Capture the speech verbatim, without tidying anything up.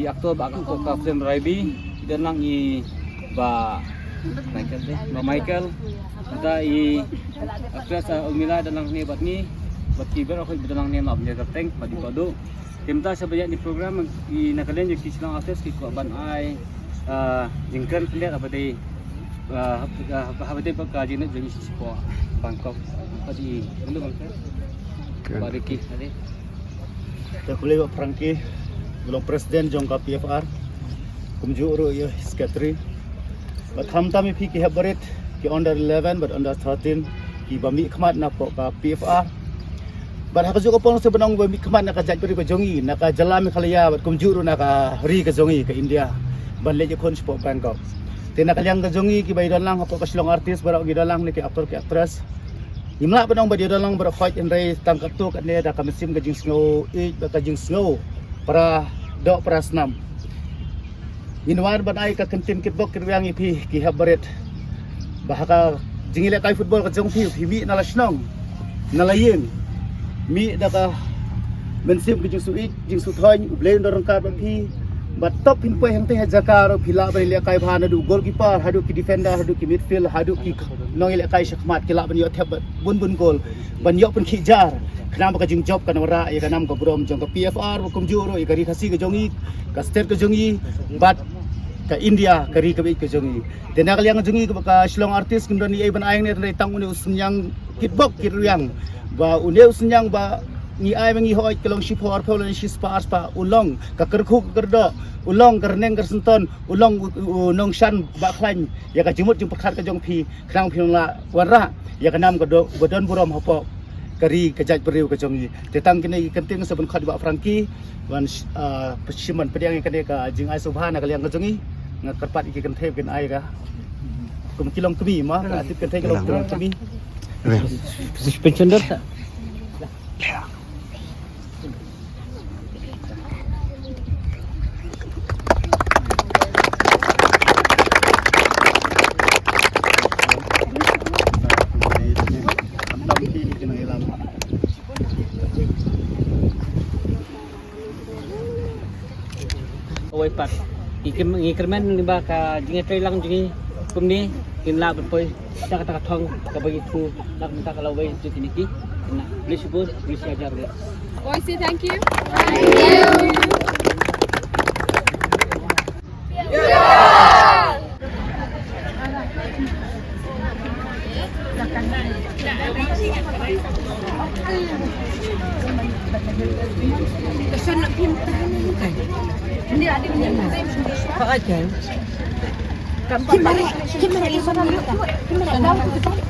I actor ba ka film Raibi, i don lang i Bah Michael. Bah Michael. Mynta i actress, uh, Urmila don lang hangne bad ngi, bad ki baroh ki ba don lang hangne, ma Bah Kyrteng bad i Bah Duh. Te mynta sha ba ïaid ïa kane ka program, i na ka liang jong ki Shillong artist ki kwah ban ai, uh, jingkren khyndiat haba dei, uh, haba dei bad ka jingïaid jong i shapoh Bangkok. Bad i Bah Ricky. Te khublei Bah Frankie, ba long president jong ka P F R, kumjuh ruh ïa i secretary. Bad khamtam ïa phi ki hep barit, ki under eleven bad under thirteen, ki ba mih khmat na poh ka P F R. Bad ha kajuh ka por sa ban ong ba mih khmat na ka jaitbynriew ka jong ngi, na ka jylla Meghalaya, bad kumjuh ruh na ka ri ka jong ngi ka India, ban leit ïakhun shapoh Bangkok. Te na ka liang ka jong ngi ki ba ïadon lang hapoh ka Shillong artist baroh, ki don lang ne ki actor ki actress. Ngim lah ban ong ba ïadon lang baroh khoit, hynrei tang katto katne da ka mynsiem ka jingsngew ïeit bad ka jingsngew para doh para snam. Ngin wan ban ai ka kyntien kitbok kitrwiang ïa phi ki hep barit, ba ha ka jingïalehkai football ka jong phi, phi mih na la shnong, na la ïing, mih da ka mynsiem ka jingsngew ïeit, jingsngewthuh, U Blei un don ryngkat bad phi. Bad tip phin poi hangtei ha jaka ruh phi lah ban ïalehkai bha, naduh goalkeeper haduh ki defender haduh ki midfield haduh ki nongïalehkai shakhmat, ki lah ban ïoh thep bun bun goal, ban ïoh pynkhih jar. Khnang ba ka jingjop kan wanrah ïa ka nam ka burom jong ka P F R, bad kumjuh ruh ïa ka ri Khasi ka jong ngi, ka state ka jong ngi, bad ka India, ka ri kaba ïeit ka jong ngi. Te na ka liang ka jong ngi kaba ka Shillong artist, ngim don ei ei ban ai hangne, hynrei tang une u synñiang kitbok kitrwiang, ba une u synñiang ba ngi ai ma ngi hooid ka long shiphew arphew lane shispah arspah, u long ka kyrkhu ka kyrdoh, u long ka rneng ka rynton, u long u, u nongshan ba khlaiñ ïa ka jingmut jingpyrkhat ka jong phi, khnang phin lah wanrah ïa ka nam ka doh ba don burom hapoh ka ri ka jaitbynriew ka jong ngi. Te tang kine ki kyntien sa ban khot ïa Bah Frankie ban, ah, shim ban pdiang ïa kane ka jingai sngewbha na ka liang ka jong ngi. Nga kyrpad ïa ki kynthei kin ai ka, kum ki long kmie ma, ka tip kynthei ki long kmie. Suspension dah. Oi pat. Ngi kyrmen lyngba ka jingïatreilang jong ngi kumne, ngin lah ban poi sha kata ka thong kaba ngi thmu na ka bynta ka lawei jong kine ki khynnah. Khublei shibun, khublei shihajar. Oi, say thank you. Thank you.